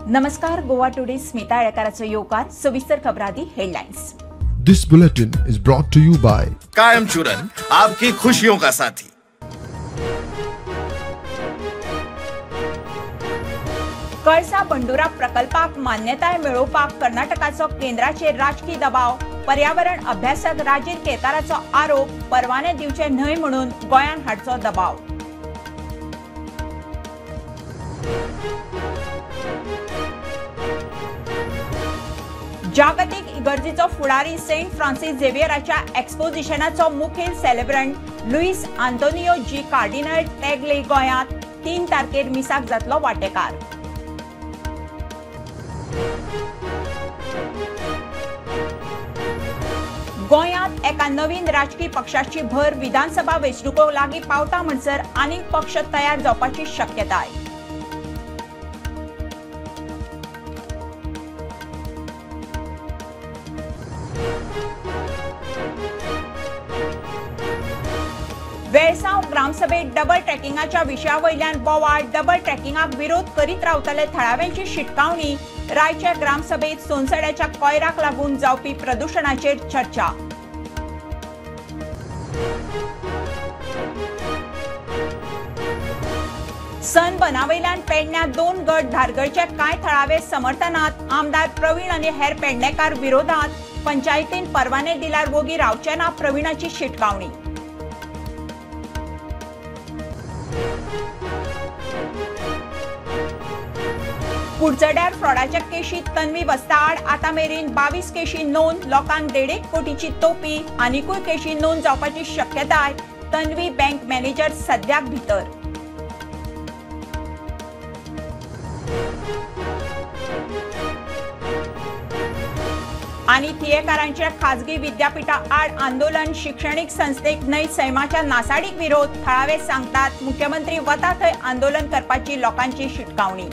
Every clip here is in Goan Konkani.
नमस्कार, गोवा टुडे स्मिता येळकाराचो येवकार. सविस्तर खबरां दी headlines. This bulletin is brought to you by Kayam Churan, आपकी खुशियों का साथी. कळसा बंडुरा प्रकल्पाक मान्यताय मेळोवपाक कर्नाटकाचो केंद्राचेर राजकी दबाव. पर्यावरण अभ्यासक राजेंद्र केरकाराचो आरोप, परवाने दिवचे न्हय म्हणून गोंयांत हाडचो दबाव. जागतिक इगर्जीचो फुडारी सेंट फ्रांसिस झेवियराच्या एक्सपोजिशनाचो मुखेल celebrant Luis Antonio G cardinal Tagle गोंयांत 3 तारखेर मिसाक जातलो वांटेकार. गोंयांत एका नवीन राजकी पक्षाची भर विधानसभा वेंचणुको लागीं पावता म्हणसर आनीक पक्ष तयार जावपाची शक्यताय. वेळसांव ग्रामसभेत डबल ट्रॅकिंगाच्या विशया वयल्यान बोवाळ. डबल ट्रॅकिंगाक विरोध करीत रावतले थळाव्यांची शिटकावणी. रायच्या ग्रामसभेत सोनसड्याच्या कोयराक लागून जावपी प्रदुशणाचेर चर्चा. सन बनावयल्यान पेडण्या 2 गट धारगळचे कांय थळावे समर्थनात, आमदार प्रवीण आनी हेर पेडणेकार विरोधात. पंचायतीन परवाने दिल्यार वोगी रावचे ना, प्रवीणाची शिटकावणी. कुडचड्यार फ्रॉडाच्या केशीत तन्वी बस्ता आड आतां मेरेन 22 केशी नोंद. लोकांक 1.5 कोटीची तोपी. आनिकूय केशी नोंद जावपाची शक्यताय. तन्वी बँक मॅनेजर सद्याक भितर. आनी थियेकारांच्या खाजगी विद्यापीठा आड आंदोलन. शिक्षणीक संस्थेक न्हय सैमाच्या नासाडीक विरोध. थळावे सांगतात मुख्यमंत्री वता थंय आंदोलन करपाची लोकांची शिटकावणी.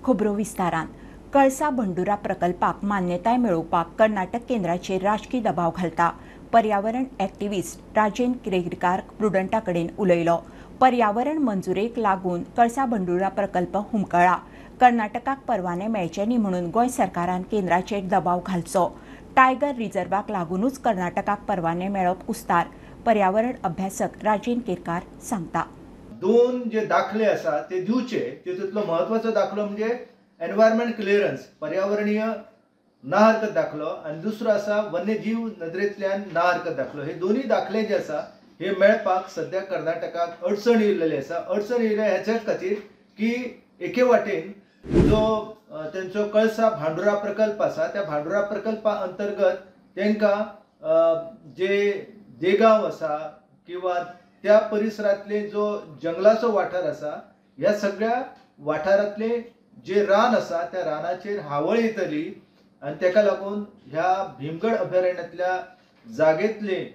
खबरो विस्तारान. कळसा भंडुरा प्रकल्पाक मान्यताय मेळोवपाक कर्नाटक केंद्राचेर राजकी दबाव घालता. पर्यावरण एक्टिविस्ट राजेंद्र केरकार प्रुडंटा कडेन उलयलो. पर्यावरण मंजुरेक लागून कळसा भंडुरा प्रकल्प हुमकळा. कर्नाटकाक परवाने मेळचे न्ही म्हणून गोंय सरकारान केंद्राचेर दबाव घालचो. टायगर रिझर्वाक लागूनच कर्नाटकाक परवाने मेळप कुस्तार, पर्यावरण अभ्यासक राजेंद्र केरकार सांगता. 2 जे दाखले आसा ते दिवचे. तितूंतलो म्हत्वाचो दाखलो म्हणजे एनवायरमेंट क्लियरन्स, पर्यावरणीय ना हरकत दाखलो, आनी दुसरो आसा वन्यजीव नदरेंतल्यान ना हरकत दाखलो. हे दोनूय दाखले जे आसा हे मेळपाक सद्या कर्नाटकाक अडचण येयलेली आसा. अडचण येयल्या हेच्याच खातीर की एके वाटेन जो तेंचो कळसा भांडुरा प्रकल्प आसा त्या भांडुरा प्रकल्पा अंतर्गत तेंकां जे देगांव आसा किंवा त्या परिसरांतले जो जंगलाचो वाठार आसा ह्या सगळ्या वाठारांतले जे रान आसा त्या रानाचेर हावळ येतली आनी तेका लागून ह्या भीमगड अभयारण्यांतल्या जागेंतलें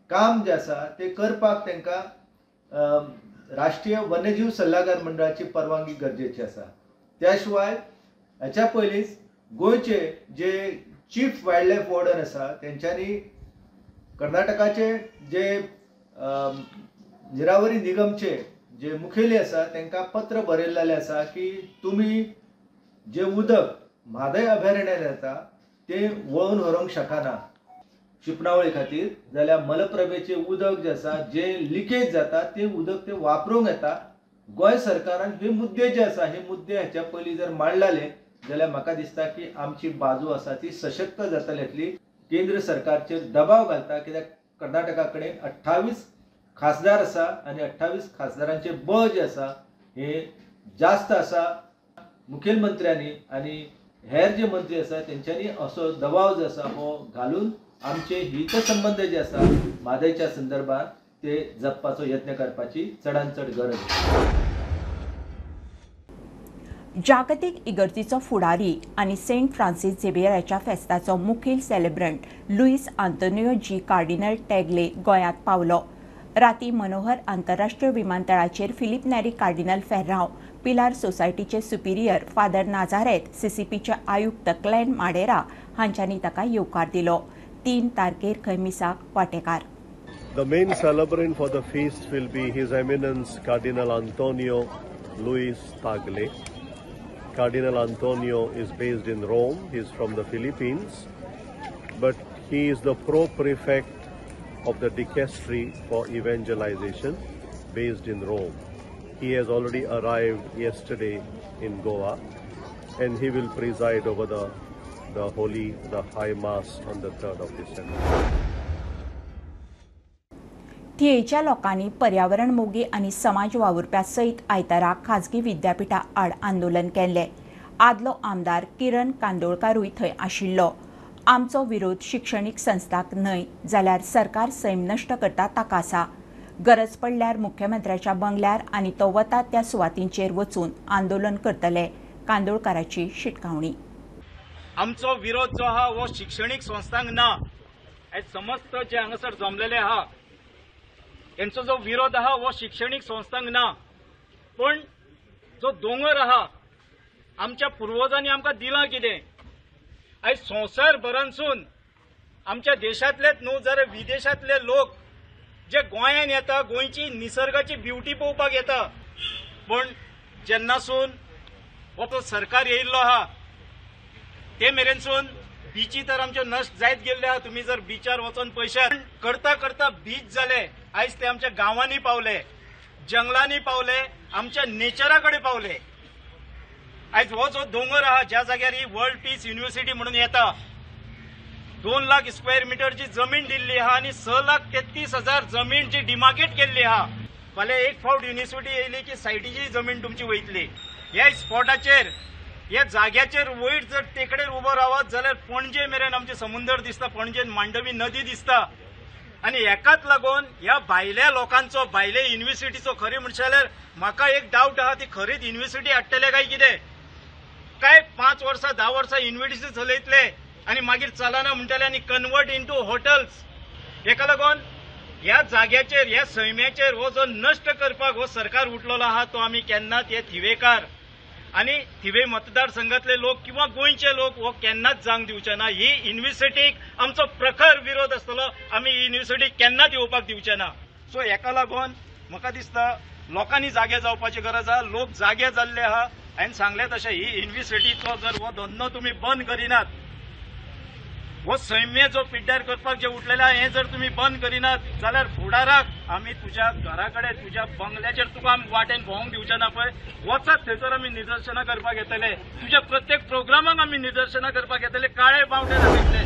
काम जें आसा तें करपाक तेंकां राष्ट्रीय वन्यजीव सल्लागार मंडळाची परवानगी गरजेची आसा. त्या शिवाय हेच्या पयलींच गोंयचे जे चीफ वायल्ड लायफ वॉर्डन आसा तेंच्यांनी कर्नाटकाचे जे निरावरी निगमचे जे मुखेली आसा तेंकां पत्र बरयल्लें आसा की तुमी जे उदक म्हादय अभयारण्यान येता तें वळोवन व्हरूंक शकना शिंपणावळी खातीर, जाल्यार मलप्रभेचें उदक जें आसा जें लिकेज जाता तें उदक तें वापरूंक येता. गोंय सरकारान हे मुद्दे जे आसा हे मुद्दे हेच्या पयलीं जर मांडलेले जाल्यार म्हाका दिसता की आमची बाजू आसा ती सशक्त जातली आसली. केंद्र सरकारचेर दबाव घालता कित्याक कर्नाटका कडेन 28 खासदार आसा आनी 28 खासदारांचे बळ जे आसा हे जास्त आसा. मुखेलमंत्र्यांनी आनी हेर जे मंत्री आसा तेंच्यांनी असो दबाव जो आसा हो घालून आमचे हितसंबंद जे आसा म्हादयच्या संदर्भात ते जपपाचो यत्न करपाची चडान चड गरज. जागतिक इगर्जीचो फुडारी आनी सेंट फ्रांसिस झेवियराच्या फेस्ताचो मुखेल celebrant Luis Antonio G cardinal Tagle गोंयांत पावलो. राती मनोहर आंतरराष्ट्रीय विमानतळाचेर फिलीप नॅरी कार्डिनल फेर्रांव, पिलार सोसायटीचे सुपिरियर फादर नाझारेत, सीसीपीचे आयुक्त क्लॅन माडेरा हांच्यांनी ताका येवकार दिलो. 3 तारखेर खंय मिसाक वांटेकार. The main celebrant for the feast will be His Eminence Cardinal Antonio Luis Tagle. Cardinal Antonio is based in Rome. He is from the Philippines, but he is the pro-prefect of the Dicastery for Evangelization based in Rome. He has already arrived yesterday in Goa, and he will preside over the High Mass on the 3rd of December. थियेच्या लोकांनी पर्यावरण मोगी आनी समाज वावुरप्या सयत आयतारा खाजगी विद्यापीठा आड आंदोलन केल्लें. आदलो आमदार किरण कांदोळकारूय थंय आशिल्लो. आमचो विरोध शिक्षणीक संस्थांक न्हय जाल्यार सरकार सैम नश्ट करता ताका आसा. गरज पडल्यार मुख्यमंत्र्याच्या बंगल्यार आनी तो वता त्या सुवातींचेर वचून आंदोलन करतले, कांदोळकाराची शिटकावणी. आमचो विरोध जो आहा हो शिक्षणीक संस्थांक ना. हे समस्त जे हांगासर जमलेले आहा यांचो जो विरोध आहा हो शिक्षणीक संस्थांक ना, पण जो दोंगर आहा आमच्या पुर्वजांनी आमकां दिलां कितें. आयज संवसारभरांसून आमच्या देशांतलेच न्हू जाल्यार विदेशांतले लोक जे गोंयांत येता, गोंयची निसर्गाची ब्युटी पळोवपाक येता. पूण जेन्नासून हो सरकार येयल्लो आहा ते मेरेनसून बिची तर आमच्यो नश्ट जायत गेल्ले आहा. तुमी जर बिचार वचोन पळयशात, करता करता बीच जाले, आयज ते आमच्या गांवांनी पावले, जंगलांनी पावले, आमच्या नेचरा कडेन पावले. आयज हो जो दोंगर आहा ज्या जाग्यार ही वर्ल्ड पीस युनिव्हर्सिटी म्हणून येता, 2 लाख स्क्वेअर मिटरची जमीन दिल्ली आहा आनी 6,33,000 जमीन जी डिमार्केट केल्ली आहा. फाल्यां एक फावट युनिव्हर्सिटी येयली की सायटीची जमीन तुमची वयतली. ह्या स्पॉटाचेर, ह्या जाग्याचेर वयर जर तेकडेर उबो रावत जाल्यार पणजे मेरेन आमचें समुंदर दिसता, पणजेन मांडवी नदी दिसता. आनी हेकाच लागून ह्या भायल्या लोकांचो, भायले युनिव्हर्सिटीचो खरी म्हणशे जाल्यार म्हाका एक डावट आहा, ती खरीच युनिव्हर्सिटी हाडटले काय कितें, काय 5 वर्सां 10 वर्सां युनिव्हर्सिटी चलयतले आनी मागीर चलना म्हणटले आनी कन्वर्ट इंटू हॉटेल्स. हेका लागून ह्या जाग्याचेर, ह्या सैम्याचेर हो जो नश्ट करपाक हो सरकार उठलेलो आहा तो आमी केन्नाच हे थिवेकार आनी थिवे मतदारसंघातले लोक किंवा गोंयचे लोक हो केन्नाच जावंक दिवचे ना. ही युनिव्हर्सिटीक आमचो प्रखर विरोध आसतलो, आमी ही युनिव्हर्सिटी केन्नाच येवपाक दिवचे ना. सो हेका लागून म्हाका दिसता लोकांनी जागे जावपाची गरज आहा. लोक जागे जाल्ले आहा. हांवें सांगलें तशें ही युनिव्हर्सिटीचो जर हो धंदो तुमी बंद करिनात, हो सैम्य जो पिड्ड्यार करपाक जे उठलेले आहा हें जर तुमी बंद करिनात जाल्यार फुडाराक आमी तुज्या घरा कडेन, तुज्या बंगल्याचेर तुका आमी वाटेन भोंवंक दिवचे ना. पळय वचत थंयसर आमी निदर्शनां करपाक येतले, तुज्या प्रत्येक प्रोग्रामाक आमी निदर्शनां करपाक येतले, काळे बावटे दाखयतले.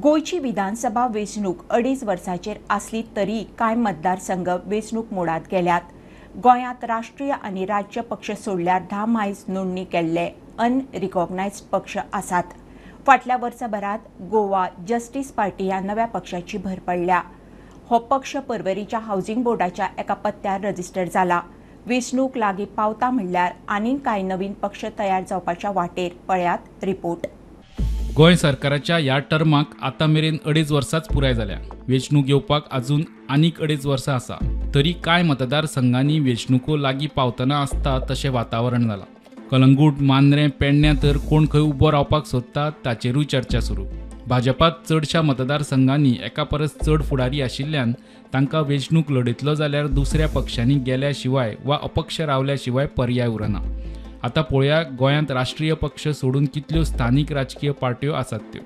गोंयची विधानसभा वेंचणूक 2.5 वर्सांचेर आसली तरी कांय मतदारसंघ वेंचणूक मोडांत गेल्यात. गोंयांत राष्ट्रीय आनी राज्य पक्ष सोडल्यार 10 मायज नोंदणी केल्ले अनरिकॉग्नायज्ड पक्ष आसात. फाटल्या वर्सभरात गोवा जस्टीस पार्टी ह्या नव्या पक्षाची भर पडल्या. हो पक्ष पर्वरीच्या हावसिंग बोर्डाच्या एका पत्त्यार रजिस्टर जाला. वेंचणूक लागीं पावता म्हणल्यार आनीक कांय नवीन पक्ष तयार जावपाच्या वाटेर. पळयात रिपोर्ट. गोंय सरकाराच्या ह्या टर्माक आतां मेरेन 2.5 वर्सांच पुराय जाल्या. वेंचणूक येवपाक अजून आनीक 2.5 वर्सां आसा, तरी कांय मतदारसंघांनी वेंचणुको लागीं पावतना आसता तशें वातावरण जालां. कलंगूट, मांद्रें, पेडण्यां तर कोण खंय उबो रावपाक सोदता ताचेरूय चर्चा सुरू. भाजपात चडशा मतदारसंघांनी एका परस चड फुडारी आशिल्ल्यान तांकां वेंचणूक लढयतलो जाल्यार दुसऱ्या पक्षांनी गेल्या शिवाय वा अपक्ष रावल्या शिवाय पर्याय उरना. आतां पळोवया गोंयांत राष्ट्रीय पक्ष सोडून कितल्यो स्थानीक राजकीय पार्ट्यो आसात त्यो.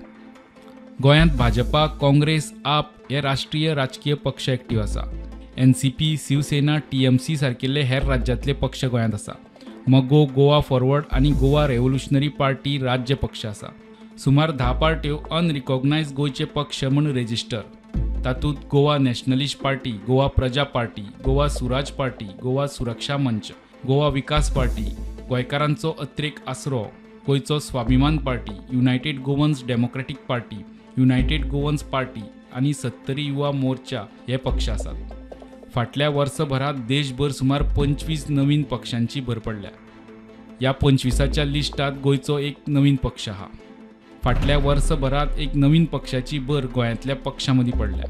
गोंयांत भाजपा, काँग्रेस, आप हे राष्ट्रीय राजकीय पक्ष एक्टिव आसा. एनसीपी, शिवसेना, टीएमसी सारकिल्ले हेर राज्यांतले पक्ष गोंयांत आसा. मगो, गोवा फॉरवर्ड आनी गोवा रेव्होल्युशनरी पार्टी राज्य पक्ष आसा. सुमार 10 पार्ट्यो अनरिकॉग्नायज गोंयचे पक्ष म्हूण रेजिस्टर. तातूंत Goa Nationalist Party, Goa Praja Party, Goa Suraj Party, Goa Suraksha Manch, Goa Vikas Party, गोंयकारांचो अत्रेक आसरो, गोंयचो Swabhiman Party, United Goans Democratic Party, United Goans Party आनी सत्तरी युवा मोर्चा हे पक्ष आसात. फाटल्या वर्सभरात देशभर सुमार 25 नवीन पक्षांची भर पडल्या. ह्या 25च्या लिस्टात गोंयचो एक नवीन पक्ष आहा. फाटल्या वर्सभरात एक नवीन पक्षाची भर गोंयांतल्या पक्षां मदीं पडल्या.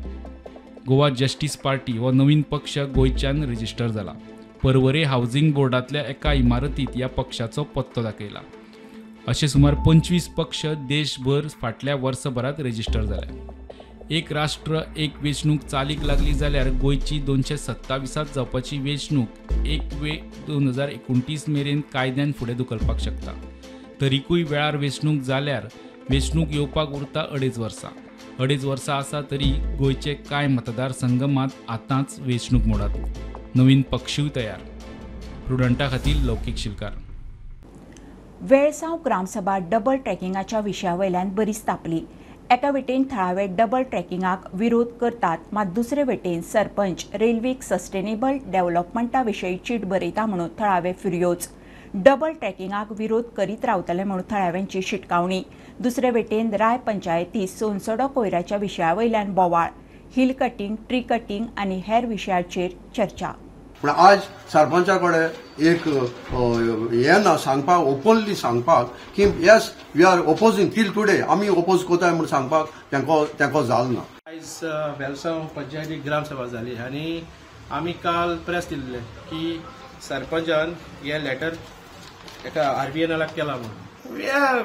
गोवा जस्टीस पार्टी हो नवीन पक्ष गोंयच्यान रजिस्टर जाला. पर्वरे हावसिंग बोर्डांतल्या एका इमारतींत ह्या पक्षाचो पत्तो दाखयला. अशे सुमार 25 पक्ष देशभर फाटल्या वर्सभरात रजिस्टर जाले. एक राष्ट्र एक वेंचणूक चालीक लागली जाल्यार गोंयची 227 जावपाची वेंचणूक 1 मे 2029 मेरेन कायद्यान फुडें धुकलपाक शकता. तरीकूय वेळार वेंचणूक जाल्यार वेंचणूक येवपाक उरता 2.5 वर्सां. 2.5 वर्सां आसा तरी गोंयचे कांय मतदारसंघ मात आतांच वेंचणूक मोडात. नवीन पक्षूय तयार. प्रुडंटा खातीर लौकीक शिलकार. वेळसांव ग्रामसभा डबल ट्रॅकिंगाच्या विशया वयल्यान बरीच तापली. एका वटेन थळावे डबल ट्रॅकिंगाक विरोध करतात, मात दुसरे वटेन सरपंच रेल्वेक सस्टेनेबल डेव्हलपमेंटा विशीं चीट बरयता म्हणून थळावे फिर्योज. डबल ट्रॅकिंगाक विरोध करीत रावतले म्हणून थळाव्यांची शिटकावणी. दुसरे वटेन राय पंचायती सोनसडो कोयराच्या विशया वयल्यान बोवाळ. हिल कटिंग, ट्री कटिंग आनी हेर विशयाचेर चर्चा. पूण आज सरपंचा कडेन एक हें ना सांगपाक, ओपनली सांगपाक की yes we are opposing till today, आमी ओपोज करताय म्हूण सांगपाक तांकां जालें ना. आयज वेलसांव पंचायती ग्रामसभा जाली आनी आमी काल प्रेस दिल्ले की सरपंचान हे लेटर एका आरबीएनएलाक केला म्हूण.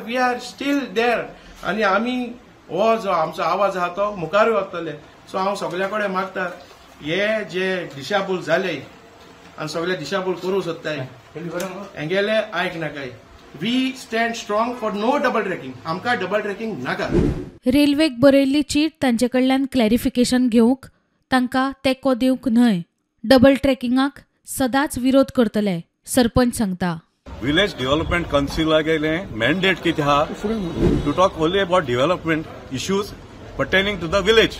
We are still there आनी आमी हो जो आमचो आवाज आहा तो मुखारूय वतले. सो हांव सगल्या कडेन मागता हे जे दिशाभूल जाले आनी सगळे दिशाभूल करूंक सोदताय हेंगेले आयक नाकाय. We stand strong for no double tracking. आमकां डबल ट्रॅकिंग नाका. रेल्वेक बरयल्ली चीट तांचे कडल्यान क्लॅरिफिकेशन घेवंक तांकां तेंको दिवंक न्हय. डबल ट्रॅकिंगाक सदांच विरोध करतले, सरपंच सांगता. विलेज डेव्हलपमेंट कावन्सिलागेले मॅन्डेट कितें आहा to talk only about development issues pertaining to the village.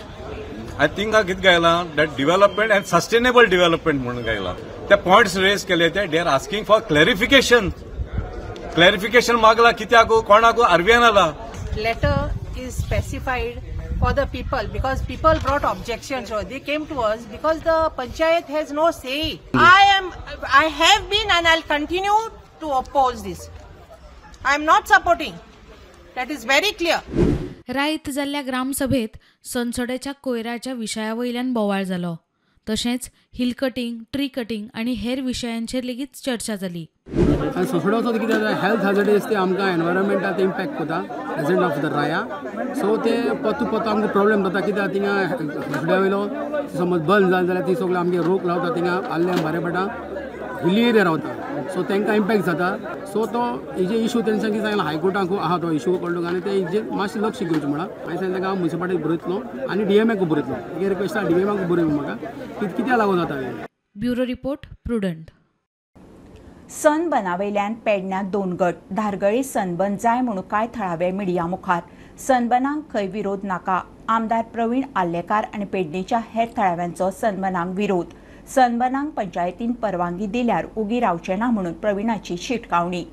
I think कितें गायलां that development and sustainable development म्हणून गायलां. ते पॉयंट्स रेज केले ते they are asking for clarification. Clarification मागला कित्याक कोणाक आरबीएनला. Letter is specified for the people because people brought objections or they came to us because the panchayat has no say. I have been and I'll continue to oppose this. I am not supporting. That is very clear. रायत जाल्ल्या ग्रामसभेत सोनसड्याच्या कोयराच्या विशया वयल्यान बोवाळ जालो. तशेंच हिल कटिंग, ट्री कटिंग आनी हेर विशयांचेर लेगीत चर्चा जाली. आनी सोसड्याचो कितें जाता हेल्थ हॅजर्ड ते आमकां एनवायरमेंटाक ते इम्पॅक्ट करता resident of the Raya. So ते पत्तो पत्तो आमकां प्रॉब्लेम जाता कित्याक थिंगा सोसड्या वयलो समज बंद जालें जाल्यार ती सगळीं आमगे रोग लावता थिंगा आल्ल्या बरे पडटा हिली एरिया रावता. सो तांकां इम्पॅक्ट जाता. सो तो हेजे इशू तेंच्यांनी कितें सांगला हायकोर्टाक आहा तो इशू कळ्ळो आनी ते हेजेर मातशें लक्ष घेवचें म्हणून हांवें सांगलें तांकां हांव मुन्सिपालिटीक बरयतलो आनी डीएमएक बरयतलो. एक रिक्वेस्ट आहा डीएमएक बरय म्हाका की कित्याक लागून जाता हें. Bureau report, Prudent. सनबनावयल्यान पेडण्यां 2 गट. धारगळी सनबन जाय म्हणून कांय थळावे मिडिया मुखार. सनबनाक खंय विरोध नाका. आमदार प्रवीण आर्लेकार आनी पेडणेच्या हेर थळाव्यांचो सनबनाक विरोध. सनबनाक पंचायतीन परवानगी दिल्यार उगी रावचे ना म्हणून प्रवीणाची शिटकावणी.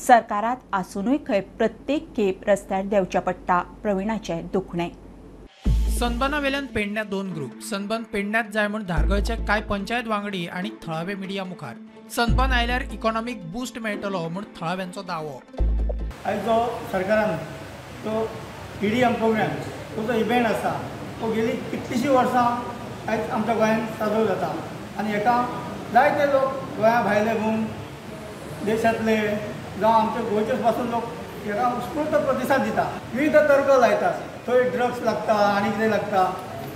सरकारात आसुनूय खंय प्रत्येक खेप रस्त्यार देंवचें पडटा, प्रवीणाचें दुखणें. सनबनावेल्यान पेडण्यां 2 ग्रुप. सनबन पेडण्यांत जाय म्हूण धारगळचे कांय पंचायत वांगडी आनी थळावे मिडिया मुखार. सनबन आयल्यार इकॉनॉमीक बूस्ट मेळटलो म्हूण थळाव्यांचो दावो. आयज जो सरकारान तो ईडीएम प्रोग्राम तो जो इव्हेंट आसा तो गेली कितलीशीं वर्सां आयज आमच्या गोंयांत साजरो जाता आनी हेका जायते लोक गोंया भायले म्हूण देशांतले जावं आमचे गोंयचे पासून लोक हेका उत्स्फूर्त प्रतिसाद दिता. विविध तर्क लायतात, थंय ड्रग्स लागता आनी कितें लागता.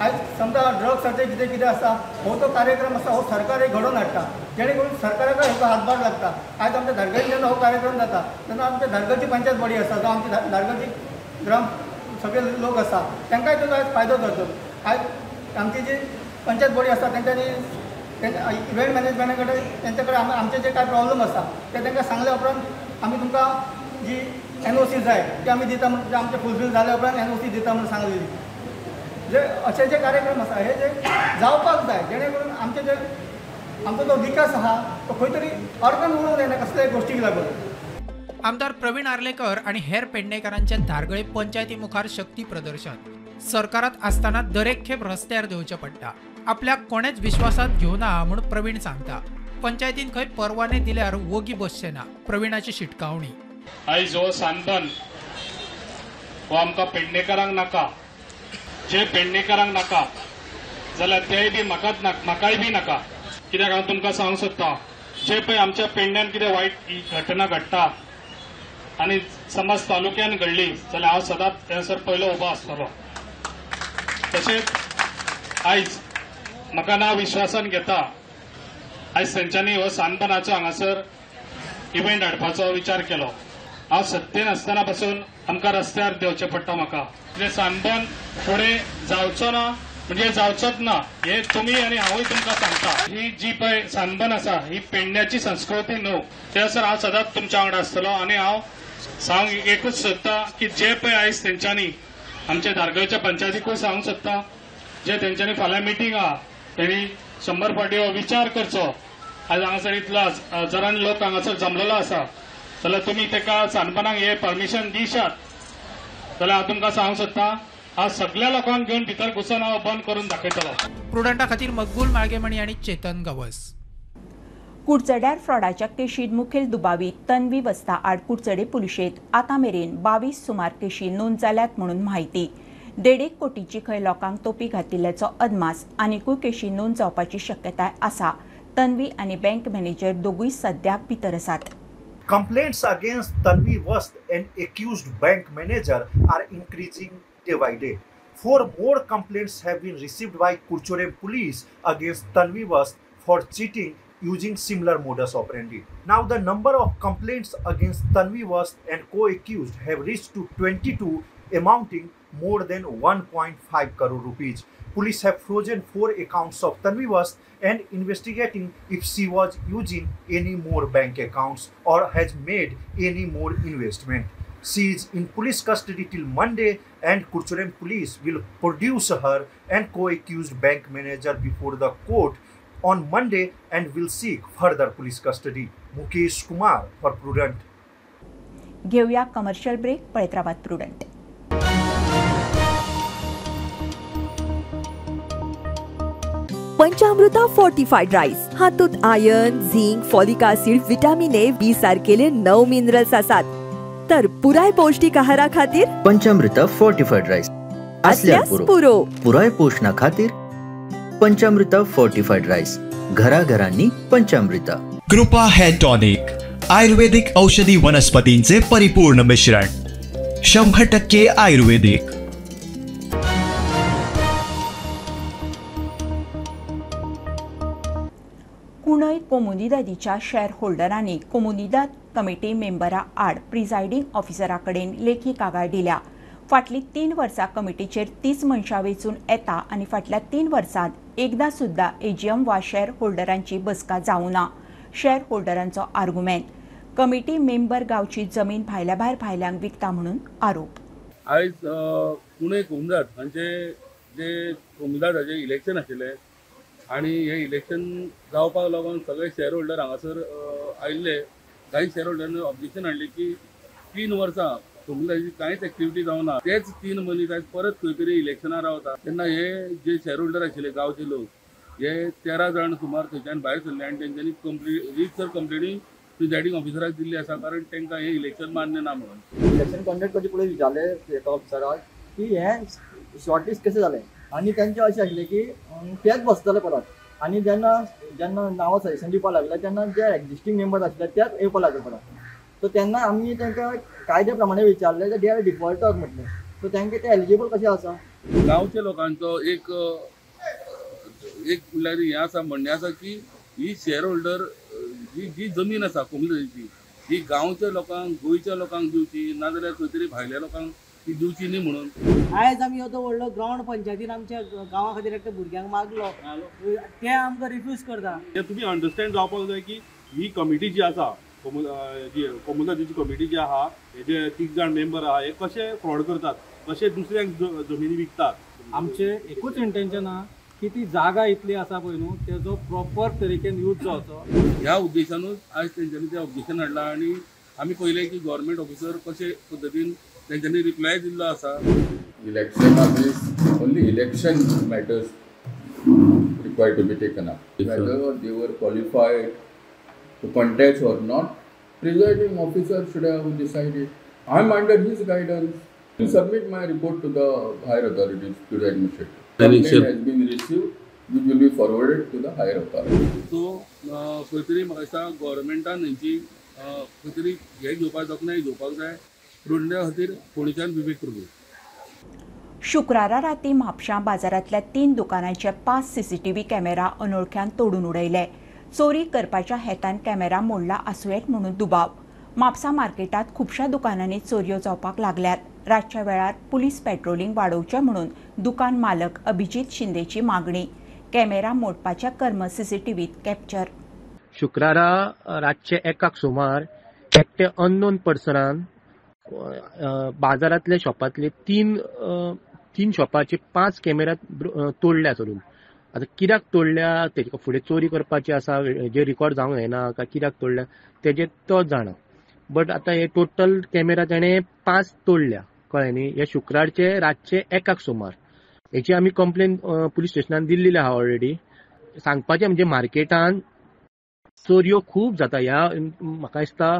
आयज समजा ड्रग्साचें कितें कितें आसा हो तो कार्यक्रम आसा हो सरकार एक घडोवन हाडटा जेणे करून सरकाराकय हेका हातभार लागता. आयज आमच्या धारगळी जेन्ना हो कार्यक्रम जाता तेन्ना आमच्या धारगळची पंचायत बॉडी आसा जावं आमची धारगळची ग्राम सगळे लोक आसा तांकांय तेजो आयज फायदो जातलो. आयज आमची जी पंचायत बॉडी आसा तेंच्यांनी इव्हेंट मॅनेजमेंटा कडेन तेंचे कडेन आमचे जे कांय प्रॉब्लम आसा ते तांकां सांगल्या उपरांत आमी तुमकां जी एनओसी जाय ती आमी दिता म्हणजे आमचे फुलफील जाल्या उपरांत एनओसी दिता म्हणून सांगलेली. जे अशे जे कार्यक्रम आसा हे जे जावपाक जाय जेणे करून आमचे जे आमचो जो विकास आहा तो खंय तरी अडकन उरूंक जायना कसल्याय गोश्टीक लागून. आमदार प्रवीण आर्लेकर आनी हेर पेडणेकारांचे धारगळे पंचायती मुखार शक्ती प्रदर्शन. सरकारात आसतना दरेक खेप रस्त्यार देंवचें पडटा. आपल्याक कोणेच विश्वासात घेवना म्हूण प्रवीण सांगता. पंचायतीन खंय परवाने दिल्यार वोगी बसचे ना, प्रवीणाची शिटकावणी. आयज हो सनबन हो आमकां पेडणेकारांक नाका. जे पेडणेकारांक नाका जाल्यार तेय बी म्हाकाच नाका, म्हाकाय बी नाका. कित्याक हांव तुमकां सांगूंक सोदता जे पळय आमच्या पेडण्यान कितें वायट ही घटना घडटा आनी समज तालुक्यान घडली जाल्यार हांव सदांच थंयसर पयलो उबो आसतलो. तशेंच आयज म्हाका ना विश्वासान घेता आयज तेंच्यांनी हो सानपणाचो हांगासर इव्हेंट हाडपाचो विचार केलो. हांव सत्तेन आसतना पासून आमकां रस्त्यार देंवचें पडटा. म्हाका म्हणजे सानपण फुडें जावचो ना म्हणजे जावचोच ना हे तुमी आनी हांवूय तुमकां सांगता. ही जी पळय सानबन आसा ही पेडण्याची संस्कृती न्हू. ते सर हांव सदांच तुमच्या वांगडा आसतलो आनी हांव सांग एकूच सोदता की जे पळय आयज तेंच्यांनी आमच्या धारगळच्या पंचायतीकूय सांगूंक सोदता, जे तेंच्यांनी फाल्यां मिटींग आहा तेणी 100 फावटी हो विचार करचो. आयज हांगासर इतलो हजारांनी लोक हांगासर जमलेलो आसा जाल्यार तुमी तेका सानपणाक हे परमिशन दिशात जाल्यार हांव तुमकां सांगूंक सोदता आज सगळ्या लोकांक घेवन भितर घुसून हांव बंद करून दाखयतलो. प्रुडंटा खातीर मकबूल माळगेमणी आनी चेतन गवस. कुडचड्यार फ्रॉडाच्या केशीत मुखेल दुबावीत तन्वी वस्ता आड कुडचडे पुलिशेंत आतां मेरेन 22 सुमार केशी नोंद जाल्यात म्हणून म्हायती. 1.5 कोटीची खंय लोकांक तोपी घातिल्ल्याचो अदमास. आनिकूय केशी नोंद जावपाची शक्यताय आसा. तन्वी आनी बँक मॅनेजर दोगूय सद्याक भितर आसात. Complaints against Tanvi Vast and accused bank manager are increasing day by day. 4 more complaints have been received by Curchorem police against Tanvi Vast for cheating using similar modus operandi. Now the number of complaints against Tanvi Vast and co-accused have reached to 22, amounting more than 1.5 crore rupees. Police have frozen 4 accounts of Tanvi Vast and investigating if she was using any more bank accounts or has made any more investment. She is in police custody till Monday and Curchorem police will produce her and co-accused bank manager before the court on Monday and will seek further police custody. Mukesh Kumar for Prudent. घेऊया कमर्शियल ब्रेक. पळयत रावात प्रुडंट. पंचामृता फोर्टिफाईड राईस हातूंत iron, zinc, folic acid, vitamin A, B सारकेले 9 minerals आसात. तर पुराय पौष्टिक आहारा खातीर पंचामृता फोर्टिफाईड राईस असल्यार पुरो. पुराय पोषणा खातीर पंचामृता फोर्टिफाईड राईस घराघरांनी पंचामृता. कृपा हेअर टॉनिक आयुर्वेदिक औषधी वनस्पतींचे परिपूर्ण मिश्रण, 100% आयुर्वेदिक. कुणय कोमुनिदादीच्या शेअर होल्डरांनी कोमुनिदाद कमिटी मेंबरा आड प्रिजायडींग ऑफिसरा कडेन लेखी कागाळ दिल्या. फाटलीं 3 वर्सां कमिटीचेर 30 मनशां वेंचून येता आनी फाटल्या 3 वर्सांत एकदां सुद्दां एजीएम वा शेअर होल्डरांची बसका जावं ना. शेअर होल्डरांचो आर्गुमेंट कमिटी मेंबर गांवची जमीन भायल्या भायर भायल्यांक विकता म्हणून आरोप. आयज कुणय कोमुनिदाद हांचे जे कोमुनिदादाचें इलेक्शन आशिल्लें आनी हें इलेक्शन जावपाक लागून सगळे शेअर होल्डर हांगासर आयिल्ले. कांय शेअर होल्डरांनी ऑब्जेक्शन हाडलें की 3 वर्सां कोमुनिदादाची कांयच एक्टिविटी जावना, तेच 3 मनीस आयज परत खंय तरी इलेक्शनां रावता. तेन्ना हे जे शेअर होल्डर आशिल्ले गांवचे लोक हे 13 जाण सुमार थंयच्यान भायर सरले आनी तेंच्यांनी रितसर कंप्लेनी प्रिजायडींग ऑफिसराक दिल्ली आसा, कारण तांकां हें इलेक्शन मान्य ना म्हणून. इलेक्शन कंडक्ट करचे पयलीं विचारलें एका ऑफिसराक की हें शॉर्ट लिस्ट कशें जालें आनी तेंचें अशें आशिल्लें की तेच बसतले परत आनी जेन्ना जेन्ना नांवां सजेशन दिवपाक लागले तेन्ना जे एक्जिस्टींग मेंबर्स आशिल्ले तेच येवपाक लागले परत. सो तेन्ना आमी तांकां कायद्या प्रमाणे विचारलें they are defaulter म्हटलें, सो तांकां ते एलिजिबल कशें आसा. गांवच्या लोकांचो एक एक म्हणल्यार हें आसा, म्हणणें आसा की ही शेअर होल्डर जी जी जमीन आसा कोमुनिदादीची ही गांवच्या लोकांक, गोंयच्या लोकांक दिवची, नाजाल्यार खंय तरी भायल्या लोकांक ती दिवची न्ही म्हणून. आयज आमी येदो व्हडलो ग्रावंड पंचायतीन आमच्या गांवा खातीर एकट्या भुरग्यांक मागलो, ते आमकां रिफ्यूज करता. तुमी अंडरस्टँड जावपाक जाय की ही कमिटी जी आसा, कोमुनिदादीची कमिटी जी आहा, हे जे 3 जाण मेंबर आहा हे कशे फ्रॉड करतात, कशे दुसऱ्यांक जमिनी विकतात. आमचें एकूच इंटेन्शन आहा की ती जागा इतली आसा पळय न्हू तेजो प्रॉपर तरेन यूज जावचो. ह्या उद्देशानूच आयज तेंच्यांनी तें ऑब्जेक्शन हाडलां आनी आमी पळयलें की गव्हर्मेंट ऑफिसर कशे पद्दतीन तेंच्यांनी रिप्लाय दिल्लो आसा. Election office only election matters required to be taken up. Whether they were qualified to contest or not, presiding officer should have decided. I am under his guidance to submit my report to the higher authorities, to the administrator. Complaint has been received, which will be forwarded to the higher authority. So, खंय तरी म्हाका दिसता गव्हर्मेंटान हेंची खंय तरी हें घेवपाक जतनाय घेवपाक जाय. रोडण्या खातीर फोंडेच्यान विवेक प्रभू. शुक्रारा राती म्हापशां बाजारांतल्या 3 दुकानांचे 5 सीसीटीव्ही कॅमेरा अनोळख्यान तोडून उडयले. चोरी करपाच्या हेतान कॅमेरा मोडला आसूं येत म्हणून दुबाव. म्हापसा मार्केटांत खुबश्या दुकानांनी चोरयो जावपाक लागल्यात. रातच्या वेळार पुलीस पेट्रोलिंग वाडोवचें म्हणून दुकान मालक अभिजीत शिंदेची मागणी. कॅमेरा मोडपाचें कर्म सीसीटीव्हीत कॅप्चर. शुक्रारा रातचे 1 सुमार एकटे अननोन पर्सनान बाजारांतल्या शॉपांतले तीन शॉपाचे 5 कॅमेरा तोडल्या चलून. आतां कित्याक तोडल्या, तेजे फुडें चोरी करपाची आसा जे रिकॉर्ड जावंक जायना काय कित्याक तोडल्या तेजे तो जाणा. बट आतां हे टोटल कॅमेरा तेणें 5 तोडल्या, कळ्ळें न्ही. हे शुक्रारचे रातचे 1 सुमार हेची आमी कंप्लेन पुलीस स्टेशनान दिल्ली आहा ऑलरेडी. सांगपाचें म्हणजे मार्केटान चोरयो खूब जाता. ह्या म्हाका दिसता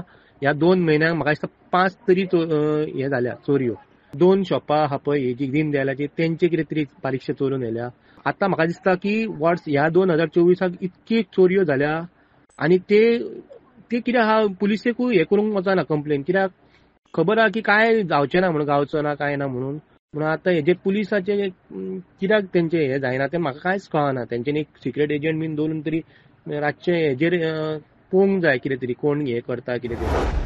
ह्या 2 म्हयन्यांक म्हाका दिसता 5 तरी हे जाल्या चोरयो. 2 शॉपां आहा पळय ही जी दीनदयालाची तेंचे कितें तरी बारीकशे चोरून येल्या. आतां म्हाका दिसता की वर्स ह्या 2024 इतकी चोरयो जाल्या आनी ते कितें आहा पुलिसेकूय हें करूंक वचना कंप्लेन, कित्याक खबर आहा की कांय जावचें ना म्हणून, गावचो ना कांय ना म्हणून. म्हणून आतां हेजे पुलिसाचे कित्याक तेंचे हें जायना तें म्हाका कांयच कळना. तेंच्यांनी एक सिक्रेट एजंट बीन दवरून तरी रातचे हेजेर पळोवंक जाय कितें तरी कोण हें करता कितें तरी.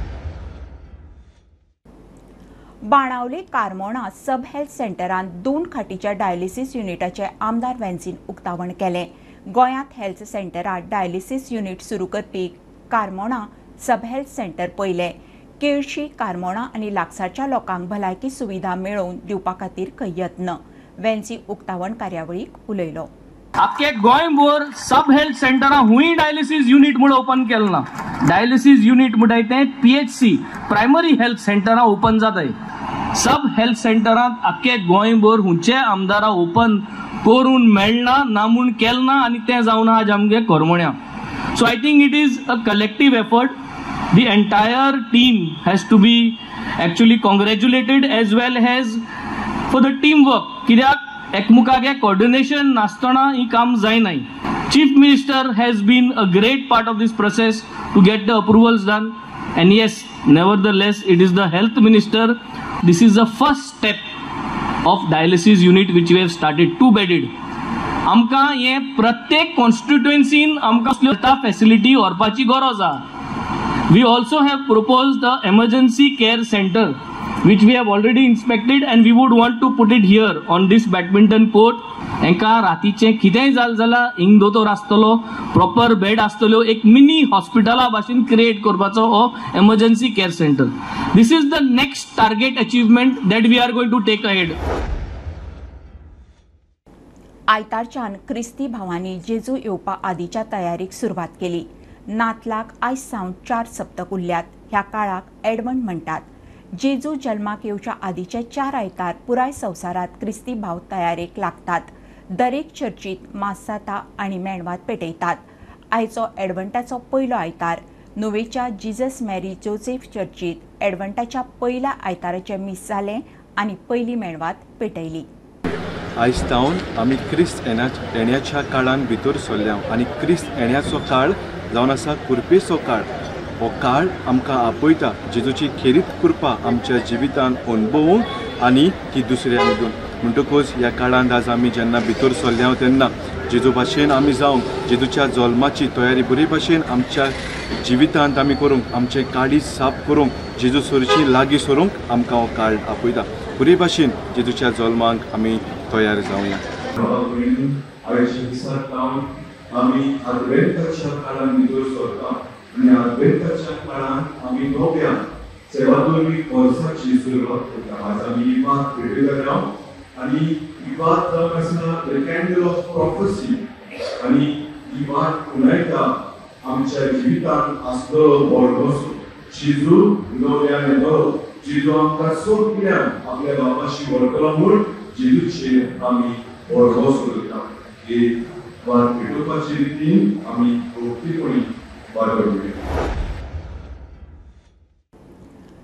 बाणावले कारमोणा सब हेल्थ सेंटरान 2 खाटीच्या डायलिसिस युनिटाचें आमदार वेन्झीन उक्तावण केलें. गोंयांत हेल्थ सेंटरात डायलिसिस युनिट सुरू करपी कारमोणा सब हेल्थ सेंटर पयलें. केळशी, कारमोणा आनी लागसारच्या लोकांक भलायकी सुविधा मेळोवन दिवपा खातीर यत्न. वेन्झी उक्तावण कार्यावळीक उलयलो. आख्खे गोंयभर सब हेल्थ सेंटरां हुंय डायलिसिस युनिट म्हूण ओपन केलें ना. डायलिसिस युनिट म्हणटाय तें पीएचसी प्रायमरी हेल्थ सेंटरां ओपन जाताय. सब हेल्थ सेंटरांत आख्खे गोंयभर हुंचे आमदारां ओपन करून मेळना ना म्हूण केलें ना आनी तें जावन आज आमगे करमण्या. So I think it is a collective effort. The entire team has to be actually congratulated as well as for the team work. कित्याक एकमुखागे कोऑर्डिनेशन नासतना ही काम जायना. Chief minister has been a great part of this process to get the approvals done. And yes, nevertheless, it is the health minister. This is the first step of dialysis unit which we have started, 2-bedded. आमकां हे प्रत्येक कॉन्स्टिट्युएन्सीन आमकां फॅसिलिटी व्हरपाची गरज आहा. We also have proposed the emergency care center, which we have already inspected, and we would want to put it here on this badminton court. एंका रातीचें कितेंय जालें जाल्यार हिंग दोतोर आसतलो, प्रॉपर बेड आसतल्यो, एक मिनी हॉस्पिटला भाशेन क्रिएट करपाचो हो emergency care centre. This is the next target achievement that we are going to take ahead. आयतारच्यान क्रिस्ती भावांनी जेजू येवपा आदीच्या तयारीक सुरवात केली. नातलाक आयज सावन 4 सप्तक उरल्यात. ह्या काळाक एडवंट म्हणटात. जेजू जल्माक येवच्या आदीचे 4 आयतार पुराय संवसारांत क्रिस्ती भाव तयारेक लागतात. दरेक चर्चीत मास जाता आनी मेणवात पेटयतात. आयचो एडवंटाचो पयलो आयतार. नुवेच्या जीजस मॅरी जोसेफ चर्चीत एडवंटाच्या पयल्या आयताराचें मीस जालें आनी पयली मेणवात पेटयली. आयज तावन आमी क्रिस्त येण्याच्या काळान भितर सरल्या आनी क्रिस्त येण्याचो काळ जावन आसा कुरपेचो काळ. हो काळ आमकां आपयता जेजूची खेरीत कृपा आमच्या जिवितान अणभवूंक आनी ती दुसऱ्यांक दिवंक. म्हणटकूच ह्या काळांत आज आमी जेन्ना भितर सरल्या तेन्ना जेजू भाशेन आमी जावंक, जेजूच्या जल्माची तयारी बरी भाशेन आमच्या जिवितांत आमी करूंक, आमचें काळीज साफ करूंक, जेजू सरशी लागीं सरूंक आमकां हो काळ आपयता. बरी भाशेन जेजूच्या जल्माक आमी तयार जावया. आमी आद्वेंताच्या काळान भितर सरता आनी आद्वेंताच्या काळान आमी नव्यान सेवादोरवी वर्साची सुरवात करता. आज आमी ही वात पेटयतले आनी ही वात जावन आसा the candle of prophecy आनी ही वात खुणायता आमच्या जिवितांत आसलेलो भरवंसो. जेजू नव्यान येतलो, जेजू आमकां सगळ्यांक आपल्या बाबाशी व्हरतलो म्हूण जेजूचेर आमी भरवंसो दवरता. ही वात पेटोवपाची रितीन आमी भक्तीपणी वाट करूया.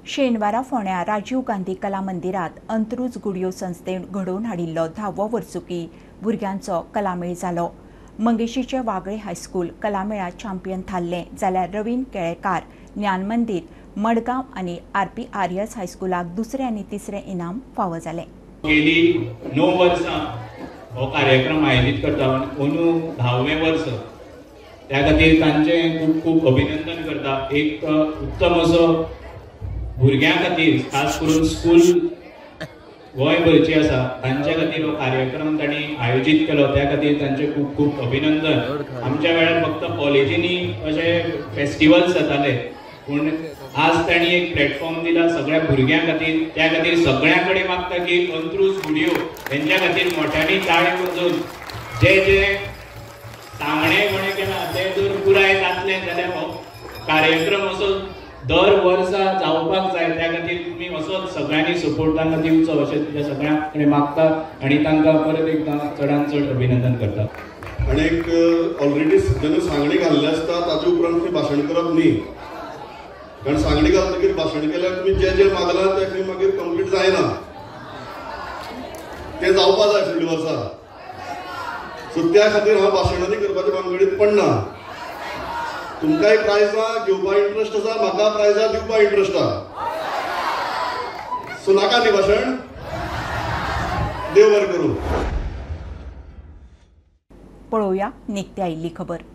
शेनवारा फोंड्या राजीव गांधी कला मंदिरात अंत्रुज गुडयो संस्थेन घडोवन हाडिल्लो 10वो वर्सुकी भुरग्यांचो कलामेळ जालो. मंगेशीचे वागळे हायस्कूल कलामेळा चॅम्पियन थारलें, जाल्यार रवीन केळेकार ज्ञानमंदीर मडगांव आनी आरपी आर्यस हायस्कुलाक दुसरें आनी तिसरें इनाम फावो जालें. गेली 9 वर्सां हो कार्यक्रम आयोजीत करता, अंदू 10वें वर्स, त्या खातीर तांचें खूब खूब अभिनंदन करता. एक उत्तम असो भुरग्यां खातीर, खास करून स्कूल गोंयभरची आसा तांचे खातीर हो कार्यक्रम तांणी आयोजीत केलो, त्या खातीर तांचें खूब खूब अभिनंदन. आमच्या वेळार फक्त कॉलेजींनी अशे फेस्टिवल्स जाताले, पूण आज तांणी एक प्लॅटफॉर्म दिला सगळ्या भुरग्यां खातीर. त्या खातीर सगळ्यां कडेन मागता की अंत्रूज घुडयो हेंच्या खातीर मोठ्यांनी ताळी वाजोवन जे जे सांगणे कोणें केलां तें जर पुराय जातलें जाल्यार हो कार्यक्रम असो दर वर्सा जावपाक जाय. त्या खातीर तुमी असोच सगळ्यांनी सपोर्ट तांकां दिवचो अशें तुमच्या सगळ्यां कडेन मागता आनी तांकां परत एकदां चडान चड अभिनंदन करता. आनी एक ऑलरेडी जेन्ना सांगणी घाल्ली आसता ताचे उपरांत थंय भाशण करप न्ही, कारण सांगणी घालतकीर भाशण केल्यार तुमी जे जे मागलां तें मागीर कंप्लीट जायना, तें जावपा जाय फुडल्या वर्सा. सो त्या खातीर हांव भाशणांनी करपाच्या भानगडीत पडना. तुमकांय प्रायजां घेवपा इंट्रस्ट आसा, म्हाका प्रायजां दिवपा इंट्रस्ट आसा. सो नाका न्ही भाशण, देव बरें करूं. पळोवया निकती आयिल्ली खबर.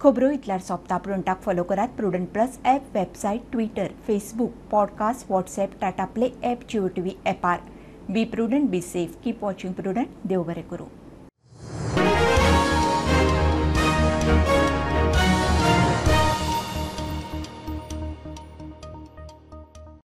खबरो इतल्यार सोंपता. प्रुडंटाक फॉलो करात Prudent plus app, website, Twitter, Facebook, podcast, WhatsApp, Tata Play app, Jio TV ऍपार. Be prudent, be safe, keep watching Prudent. देव बरें करूं.